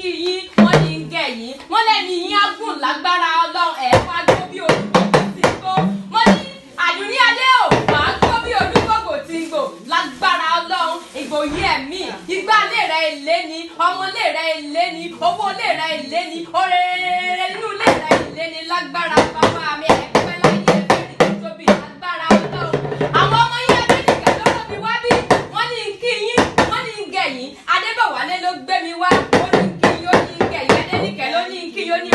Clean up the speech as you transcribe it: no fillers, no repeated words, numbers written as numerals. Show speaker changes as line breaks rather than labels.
kí yín, wọ́n ní ń gẹ̀ yín, wọ́n lẹ́ni yín á gùn lágbára Ọlọ́run, ẹ̀ wá gbó bí olúgbògbò ti ń gbó. Mo ní Àdùnní Adé o, màá gbó bí olúgbògbò ti ń gbò lágbára Ọlọ́run. Ìgbòyí ẹ̀mí igbá ilé rẹ̀ èlé ni, ọmọ ilé rẹ̀ èlé ni, owó ilé rẹ̀ èlé ni, oore inú ilé rẹ̀ èlé ni lágbára bàbá mi. Ẹ̀ pẹ́ láyé, ẹ̀ fẹ́ẹ́ tóbi lágbára Ọlọ́run. Àwọn ọmọ yín Adénìkẹ́ ló rán mi wá bí, wọ́n ní kí yín, wọ́n ní gẹ̀ yín. Adébọ̀wálé ló gbé mi wá, ó ní kí yín, ó ní gẹ̀ yín. Adénìkẹ́ ló ní kí yín, ó ní